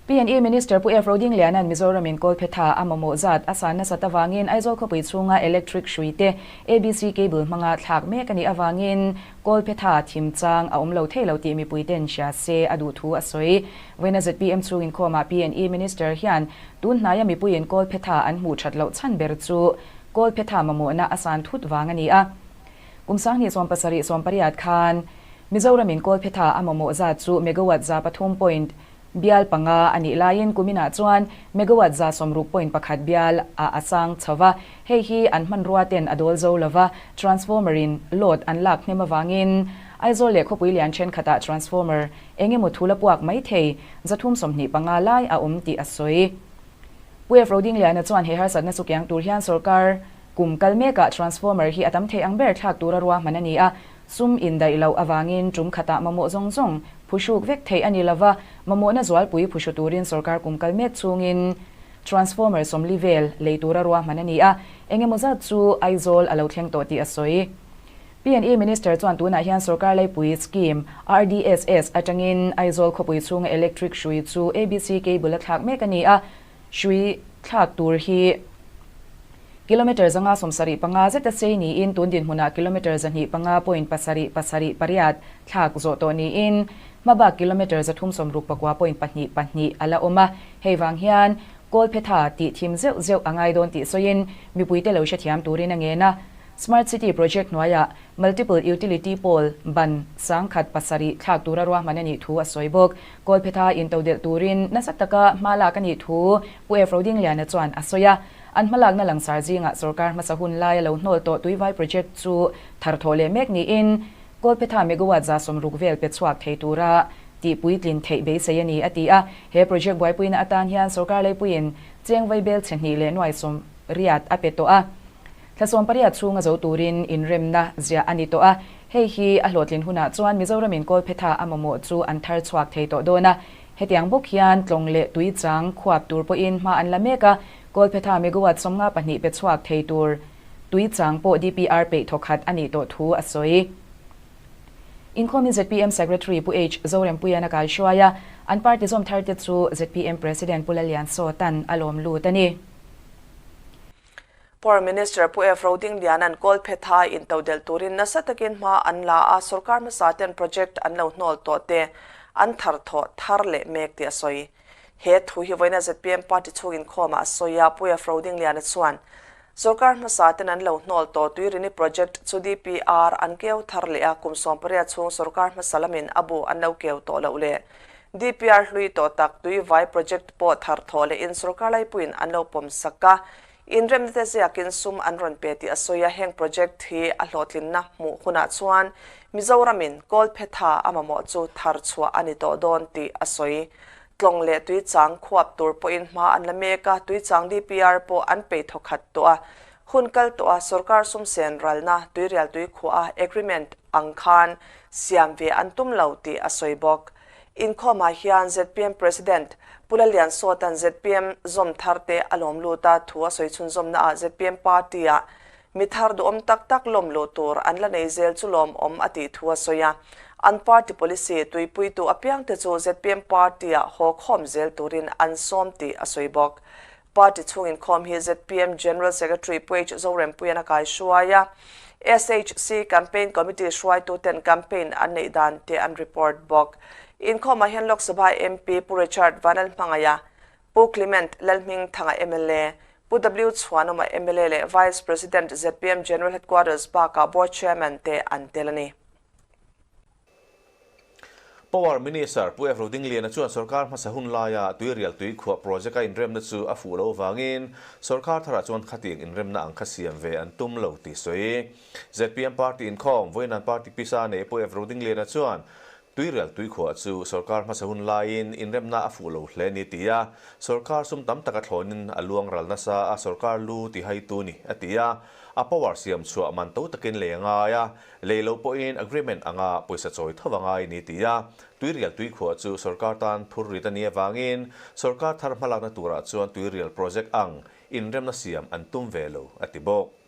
P&E Minister Pu F. Rodingliana'n Mizoramin kawlphetha a mamawh zat a san nasat avangin Aizawl khawpui chhunga electric hrui te ABC cable hmanga thlak mek a nih avangin kawlphetha thim chang a awm lo thei lo tih mipuiten hria se a duh thu a sawi. Vawiina zpm chhung inkhawmah P&E Minister hian tun hnaia mipuiin kawlphetha an hmuh that loh chhan ber chu kawlphetha mamawhna a san thut vang a ni a. Kum 2017 18 khan Mizoramin kawlphetha a mamawh zat chu megawatt 300 point Bial panga a nih laiin kuminah chuan megawatt 60 point pakhat bial ah a sang chho va, hei hi an hmanrua ten a dawl zo lova, transformer in load an lak hnem avangin Aizawl leh khawpui lian thenkhatah transformer eng emaw thul a puak mai thei 325 lai a awm tih a sawi. Pu F. Rodingliana chuan he harsatna chu kiang tur hian sorkar kum kal mekah transformer hi a tam thei ang ber thlak tura ruahman a ni a, Sum indaih loh avangin tum khatah mamawh zawng zawng phuhruk vek theih a ni lova, mamawhna zualpui phuhru turin sorkar kum kal mek chungin transformer 40 vel lei tura ruahman a ni a, engemaw zat chu Aizawl a lo thleng tawh tih a sawi. P&E Minister chuan tunah hian sorkar laipui scheme RDSS atangin Aizawl khawpui chhunga electric hrui chu ABC cable a thlak mek a ni a, Hrui thlak tur hi kilometre 575 zeta sei niin tun dinhmunah kilometre 205.778 thlak zawh tawh niin hmabak kilometre 369.22 a la awm a. Hei vang hian Kawlphetha tih thim zeuh zeuh a ngai dawn tih sawiin mipuite lo hrethiam turin a ngen a. Smart City project hnuaiah Multiple Utility Pole ban 1007 thlak tura ruahman a nih thu a sawi bawk. Kawlphetha intodelh turin nasa taka hma lak a nih thu Pu F. Rodingliana chuan a sawi a. An hmalakna langsar zingah sorkar hmasa hun laia lo hnawl tawh Tuivai project chu thar thawh leh mek niin Kawlphetha megawatt 60 vel pe chhuak thei tura tih puitlin theih beisei a ni, a ti a. He project buaipuina atan hian sorkar leipuiin cheng vaibel chhe hnih leh nuai 80 a pe tawh a. Thla 18 chhunga zo turin inremna ziah a ni tawh a, hei hi a hlawhtlin hunah chuan Mizoramin Kawlphetha a mamawh chu an thar chhuak thei tawh dawn a. Hetiang bawk hian tlawng leh tui chang khuap tur pawhin hma an la mek a, Kawlphetha megawatt 52 pe chhuak thei tur tui chang pawh DPR peih thawkhat a nih tawh thu a sawi. Inkhawmin zpm Secretary Pu H. Zorempuian a kaihruai a, an party zawm tharte chu zpm President Pu Lalliansawta'n a lawm lut a ni. Power Minister Pu F. Rodingliana'n Kawlphetha intodelh turin nasa takin hma an la a, sorkar hmasa ten project an lo hnawl tawh te an thar thawh thar leh mek tih a sawi. He thu hi vawiina zpm party chhung inkhawmah a sawi a, Pu F. Rodingliana chuan sorkar hmasa ten an lo hnawl tawh Tuirini project chu DPR an keu thar leh a, kum 18 chhung sorkar hmasa lamin a bu an lo keu tawh loh leh DPR hlui tawh tak Tuivai project pawh thar thawh lehin sorkar laipuiin an lo pawm sak a, Inremna te ziakin sum an rawn pe tih a sawi a, heng project hi a hlawhtlinna hmuh hunah chuan Mizoramin Kawlphetha a mamawh chu thar chhuah a ni tawh dawn tih a sawi. Tlawng leh Tuichang khuap tur pawhin hma an la mek a, Tuichang DPR pawh an pei thawkhat tawh a. Hun kal tawh a sorkar sum sen ralna Tuirial Tuikhuah a agreement ang khan siam ve an tum lo tih a sawi bawk. Inkhawmah hian zpm President Pu Lalliansawta'n zpm zawm tharte a lawm lut a, thu a sawi chhunzawmnaah zpm party-ah mi thar duhawm tak tak lawm luh tur an la nei zel chu lawmawm a tih thu a sawi a. An party policy tuipuitu apiangte chu zpm party-ah haw khawm zel turin an sawm tih a sawi bawk. Party chhung inkhawm hi zpm General Secretary Pu H. Zorempuia'n a kaihruai a, SHC Campaign Committee hruaituten campaign an neih dan te an report bawk. Inkhawmah hian Lok Sabha MP Pu Richard Vanlalhmangaia, Pu Clement Lalhmingthanga mla, Pu W Chhuanawma mla leh Vice President zpm General Headquarters bakah Board Chairman te an tel a ni. Power Minister Pu F. Rodingliana chuan sorkar hmasa hun laia Tuirial Tuikhuah project a inremna chu a fuh loh vangin sorkar tharah chuan khatiang inremna ang kha siam ve an tum lo tih sawi. Zpm party inkhawm vawiin party pisa nei Pu F. Rodingliana chuan Tuirial Tuikhuah chu sorkar hmasa hun laiin inremna a fuh lo hle ni ti a, sorkar sum tam taka thlawnin a luang ral nasa a sorkar lu ti haitu ni a ti a, a power siam chhuah man to takin lei a ngai a. Lei lo pawhin agreement anga pawisa chawi tho a ngai ni ti a, Tuirial Tuikhuah chu sorkar tan phur rit a nih avangin sorkar thar hmalakna turah chuan Tuirial project ang inremna siam an tum ve lo, a ti bawk.